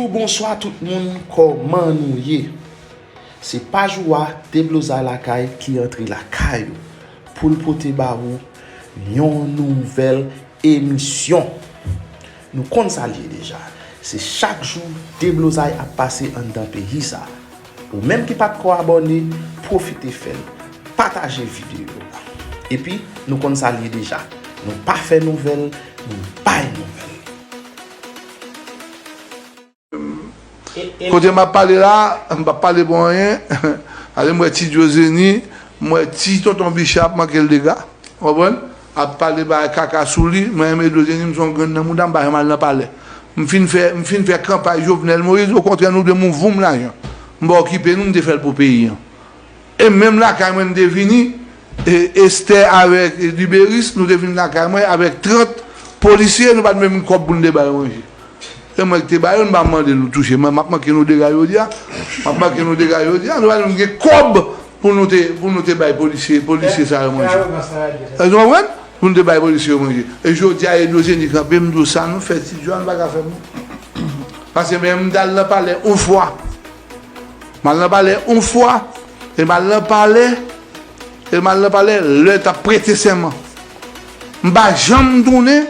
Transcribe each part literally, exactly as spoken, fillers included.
Bonswa tout moun, kòman nou ye? Se paj ou a, Deblozay Lakay, ki antre lakay ou pou l pote ba ou yon nouvèl emisyon. Nou konn sa l ye deja. Se chak jou deblozay ap pase anndan peyi sa. Ou menm ki pa t ko abòne, pwofite fè l. Pataje videyo a. Epi, nou konn sa l ye deja. Nou pa fè nouvèl, nou bay nouvèl. Kote m ap pale la, m p ap pale pou anyen. Ale m wè Ti Djozeni, m wè ti tonton Bicha ap manke l dega. Ou konprann? Ap pale bagay kaka sou li. Mwen menm Djozeni, m se yon grenn nan mouda, m pa janm al nan palè. M fin fè, m fin fè kanpay Jovenel Moïse, okontrè, nou te m yon voum lajan. M pa okipe nou, m te fè l pou peyi an. E menm lakay mwen m te vini, e Esther avèk, e, Liberis, nou te vin lakay mwen avèk trant polisye, nou pa t menm kòb pou n te ba yo manje. E mwen ki te ba yo, m pa mande nou touche. Mwen, m ap manke nou dega jodi a. M ap manke nou dega jodi a. Nou pa menm gen kòb pou nou te, pou nou te bay polisye, polisye sa yo manje. Èske w konprann? Pou nou te bay polisye yo manje. E jodi a, Edozeni kanpe, m di w sa nou fè Ti Djwa, nou pa ka fè m. Paske menm m t al nan palè yon fwa. M al nan palè yon fwa, e m al nan palè, e m al nan palè lè t ap prete sèman. M pa janm tounen,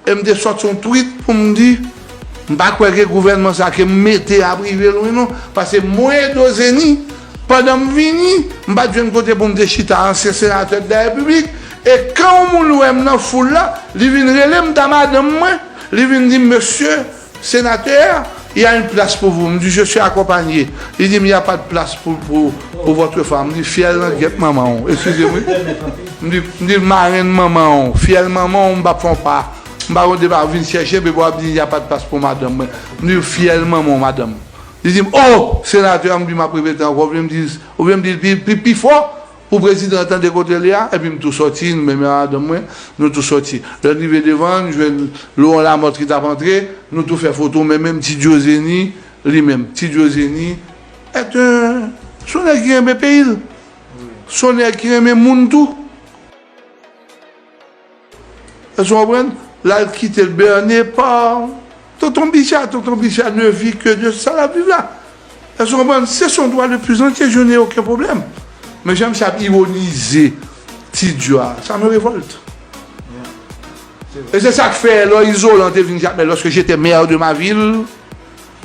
e m te sòti yon tweet pou m di, m pa kwè ke gouvènman sa ke m mete ap rive lwen non, paske mwen Dozeni, pandan m vini, m pa t jwenn kote pou m te chita, ansyen senatè de la repiblik, e kan yon moun wè m nan foul la, li vin rele m, ta madanm mwen, li vin di m, mesye, Sénateur, il y a une place pour vous. M di, je suis accompagné. Li di m, il y a pas de place pour, pour, pour votre femme. M di, fyèl nan gyèt manman w. Eskize m, wi. M di, m di, marenn manman w. Fyèl manman w, m p ap fè w pa. M pa konn depi w vin chèche, epi w ap di, il y a pas de place pour madanm mwen. M di, fyèl manman w, madanm. Li di m, oh, sénateur, m di, m ap repete ankò, ou vle m di, ou vle m di l pi, pi, pi fò? Pou prezidan an tande kote l ye a, epi m tou sòti, mwen menm ak madanm mwen, nou tou sòti. Lè n rive devan, n jwenn Laurent Lamothe ki t ap antre, nou tou fè foto, men menm Ti Djozeni, li menm, Ti Djozeni, est un, se yon nèg ki renmen peyi l. Se yon nèg ki renmen moun tou. Èske w konprann? L al kite l bène pa tonton Bicha, tonton Bicha ne vit que de sa l ap viv la. Èske w konprann? C'est son droit le plus entier, je n'ai aucun problème. Men jan misye ap ironize Ti Djwa, ça me révolte. E se sa k fè lè Izolan te vin Jakmèl, lorsque j'étais maire de ma ville,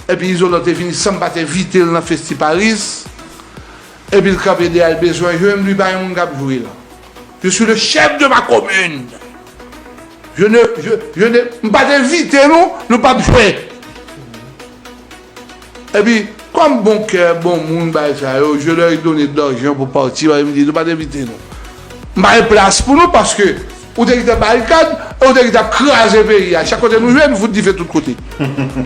epi Izolan te vini san m pa t envite l nan Festiparis, epi l kanpe dèyè l bezwen jwe, m di pa gen moun k ap jwe la. Je suis le chef de ma commune. Je ne, je, je ne, m pa t envite nou, nou p ap jwe. Epi, kòm bon kè, bon moun, bagay sa yo, je leur ai donné de l'argent pour partir, m di nou pa t envite nou. M pa gen plas pou nou paske ou te gentan barikad, e ou te gentan ap kraze peyi a. Chak kote nou jwe, nou fout dife tout kote.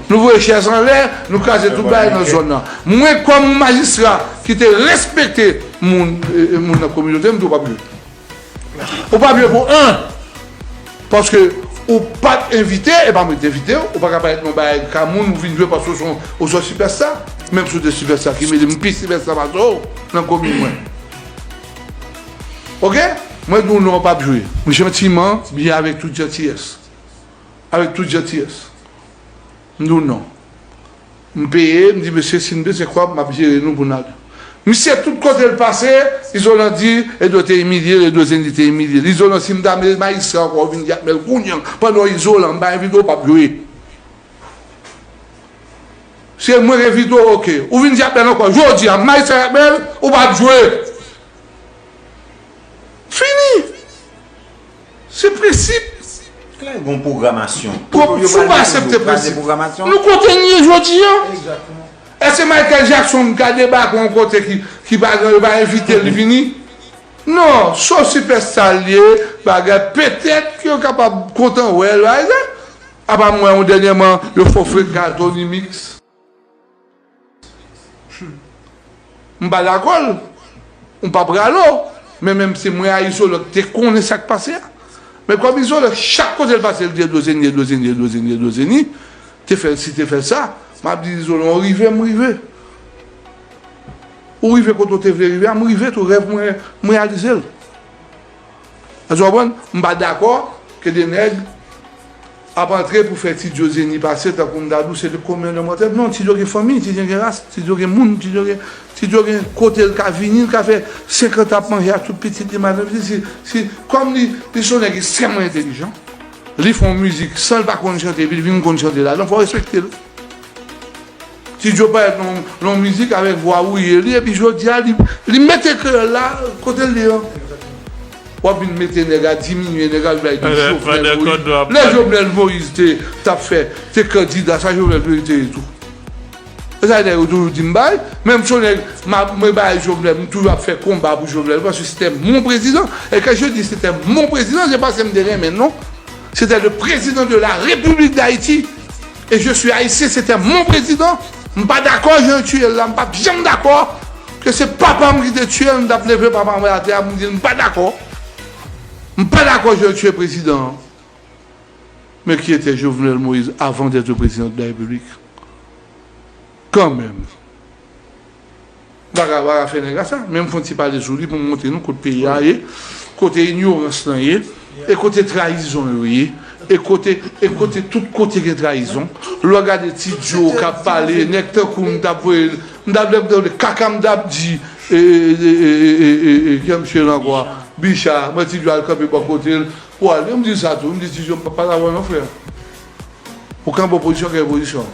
Nou voye chèz anlè, nou kraze tout bagay nan zòn nan. Mwen, kòm yon majistra ki te respekte moun, e, e, moun nan kominote, m di w p ap jwe. Ou p ap jwe pou an. Paske ou pa t envite, e pa mwen ki te envite w, ou pa ka parèt nan bagay ka moun, ou vin jwe paske ou se yon, ou se yon sipèsta. Menm si w te sipèsta, ki mete m pi sipèsta pase w nan komin mwen. Oke? Mwen di w non, w p ap jwe. M jantiman, byen avèk tout jantiyès. Avèk tout jantiyès. M di w non. M peye, m di mesye, si n bezwen kòb, m ap jere nou pou n ale. Misye, tout kote l pase, Izolan di, Edo te imilye l, Edo Zenny te imilye l. Izolan, si m ta majistra ankò, ou vin Jakmèl kounye a, pandan w Izolan, m pa envite w, w p ap jwe. Si mwen envite w, oke. Ou vin Jakmèl ankò, jodi a, majistra Jakmèl, ou p ap jwe. Fini! Se prensip. Klè, gon pwogramasyon. Pou, si w pa aksepte prensip, nou kote n ye jodi a? Èske Michael Jackson ka debake yon kote ki, ki pa gen, yo pa envite l vini? Non, se yon sipèsta l ye, bagay, petèt ke yo kapab kontan wè l, pa egzanp. Apa m wè yon dènyèman, yo fè yon frekal Tony Mix. M pa dakò l. M pa pralo. Men menm si mwen a Izolan te konnen sa k pase a. Men kòm Izolan, chak kote l pase, l di Edo Zenny, Edo Zenny, Edo Zenny, Edo Zenny, te fè l si, te fè l sa, m ap di Izolan, ou rive, m rive. Ou rive kote w te vle rive a, m rive tou, rèv mwen, m reyalize l. Èske w konprann? M pa dakò ke de nèg ap antre pou fè Ti Djo Zenny pase tankou m ta di w se le commun des mortels. Non, Ti Djo gen fanmi, Ti Djo gen ras, Ti Djo gen moun, Ti Djo gen, Ti Djo gen kote l ka vini, l ka fè senkant ap manje ak tout pitit li, madanm li. Si, si, kòm li, li se yon nèg ekstrèmman entèlijan, li fè yon mizik san l pa konn chante, epi l vin konn chante ladan, fò w respekte l. Ti Djo parèt nan, nan mizik avèk vwa wouye li, epi jodi a, li, li mete kreyòl la kote l ye an. W ap vin mete nèg a diminye, nèg a vin bay de Jovenel Moïse. Lè Jovenel Moïse te, t ap fè, te kandida, sa Jovenel Moïse te ye tou. E sa nèg yo toujou di m bay, menm si yon nèg, m ap, mwen bay Jovenel, m toujou ap fè konba pou Jovenel, paske se te mon prezidan. E kan je di se te mon prezidan, se paske m te renmen l, non. C'était le président de la République d'Haïti. Et je suis haïtien, c'était mon président. M pa dakò jan yo tiye l la, m p ap janm dakò ke se papa m ki te tiye l, m t ap leve papa m atè a pou m di l m pa dakò. M pa dakò jan yo tiye prezidan an. Mais qui était Jovenel Moïse avant d'être président de la République? Kanmenm. M pa ka, pa ka fè nèg la sa, men m fè yon ti pale sou li pou m montre nou kot peyi a ye, kote inyorans lan ye, e kote trayizon yo ye, e kote, e kote tout kote gen trayizon. Lè w gade Ti Djo k ap pale, nèg tankou m t ap voye, m t ap, m t ap, kaka m t ap di, e, e, e, ki misye la ankò a? Bicha, mwen Ti Djo al kanpe bò kote l, pou al, m di sa tou, m di Ti Djo, m p ap pale avè w non, frè. Ou kanpe opozisyon, kanpe opozisyon.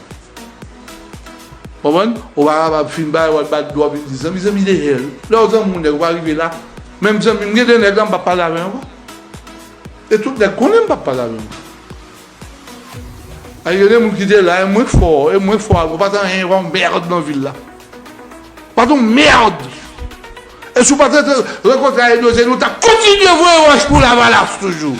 Konprann? Ou pa kapab fin bay, w al bat do, w ap vin di zanmi, zanmi dèyè l. Lè w zanmi yon nèg, ou pa rive la. Menm zanmi m, gen de nèg la, m p ap pale avè yo ankò. E tout nèg konnen m p ap pale avè yo ankò. Ay, gen de moun ki te la, e mwen k fò, e mwen k fò, ou pa t anyen, ou pa yon mèd nan vil la. Ou pa t yon mèd. E si w pa t rankontre ak Edozeni, ou t ap kontinye voye wòch pou Lavalas toujou.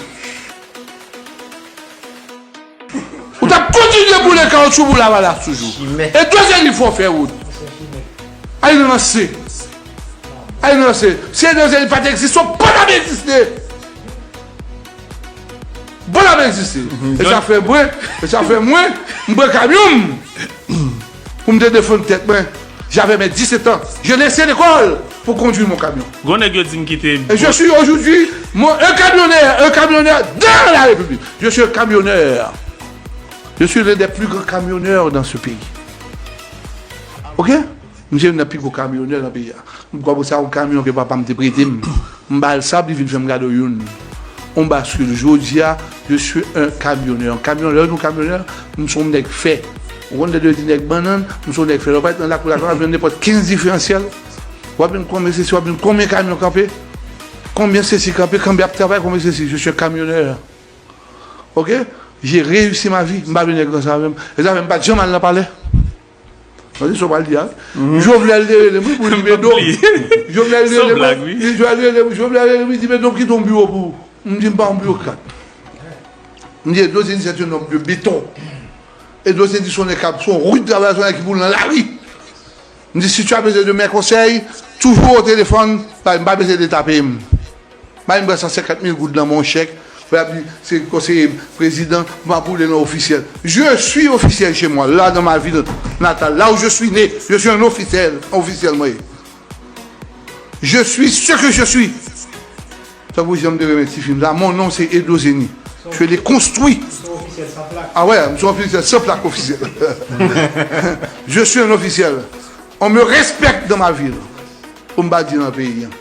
Ou t ap kontinye boule kawotchou pou Lavalas toujou. Chimè. Edozeni fò fè wout. Ay nan lanse. Ay nan lanse. Si Edozeni pa t egziste, w pa t ap egziste. W pa t ap egziste. E sa fè mwen, e sa fè mwen, m pran kamyon m pou m te defann tèt mwen. J'avais mes dix-sept ans. Je laissais l'école pour conduire mon camion. Gon nèg yo di m kite. Et je suis aujourd'hui mon, un camionneur, un camionneur dans la République. Je suis un camionneur. Je suis l'un des plus grands camionneurs dans ce pays. Ok? M se youn nan pi gwo kamyonè nan peyi a. M kòmanse ak yon kamyon ke papa m te prete m. M ba l sab, li vin fè m gade youn. On baskil. Jodi a, je suis un camionneur. Yon kamyonè, yon kamyonè, m se yon nèg fè. Ou konn lè yo di nèg bannann, m se yon nèg fè. Lè w parèt nan lakou la, w ap jwenn nenpòt kenz diferansyèl. W ap jwenn konbyen sesi, w ap jwenn konbyen kamyon kanpe, konbyen sesi kanpe, kanpe ap travay, konbyen sesi. Je suis un camionneur. Ok? J'ai réussi ma vie. M pa vle nèg ranse avè m. E sa fè m pa t janm al nan palè. Tande sa w pral di a, wi. Jovenel te rele m, wi, pou li di Bedo. Jovenel rele m, Jovenel rele m, Jovenel rele m, li di Bedo, m kite yon biwo pou ou. M di, m pa yon biwokrat. M di, Edozeni, c'est un homme de béton. Edozeni, se yon nèg k ap, se yon rud travayè, se yon nèg ki pou nan lari. M di, si tu as besoin de mes conseils, toujours au téléphone, m pa bezwen Leta peye m. Bay m pran san senkant mil goud nan men w chèk, pou y ap di se konseye prezidan, m ap woule nan ofisyèl. Je suis officiel chez moi, là dans ma ville natale, là où je suis né, je suis un officiel, ofisyèl mwen ye. Je suis ce que je suis. Tankou jan m te renmen ti fim sa, mon nom c'est Edozeni. Je l'ai construit. Ah ouais, m se yon ofisyèl san plak ofisyèl. Je suis un officiel. On me respecte dans ma ville. Pou m pa di nan peyi an.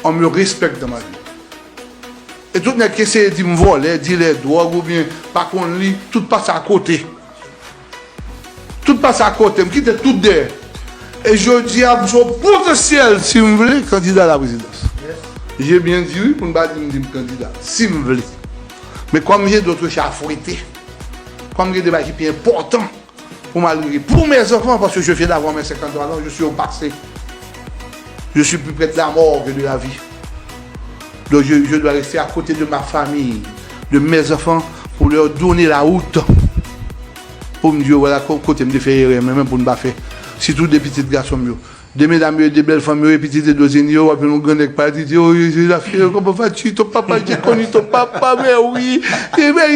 On me respecte dans ma vie. E tout nèg ki eseye di m vòlè, dilè dwòg oubyen pa konn li, tout pase akote. Tout pase akote, m kite tout dèyè. E jodi a, m se yon potansyèl, si m vle, kandida a la prezidans. Je bien di wi, pou n pa di m di m kandida, si m vle. Men kòm j'ai d'autres chats à fouetter, kòm gen de bagay ki pi enpòtan, pour malgré, pour mes enfants, parce que je viens d'avoir mes cinquante-trois ans, je suis au passé. Je suis plus près de la mort que de la vie. Donc je, je dois rester à côté de ma famille, de mes enfants, pour leur donner la route. Pou m di yo, vwala ko-, kote m te fè erè, men, men pou n pa fè. Sitou de pitit gason m yo. De medam yo, de bèl fanm yo, e pitit Edozeni yo, w ap jwenn yon gran nèg pa di, di, o, zafè, comment vas-tu, ton papa, j'ai connu ton papa, mais oui, e ben,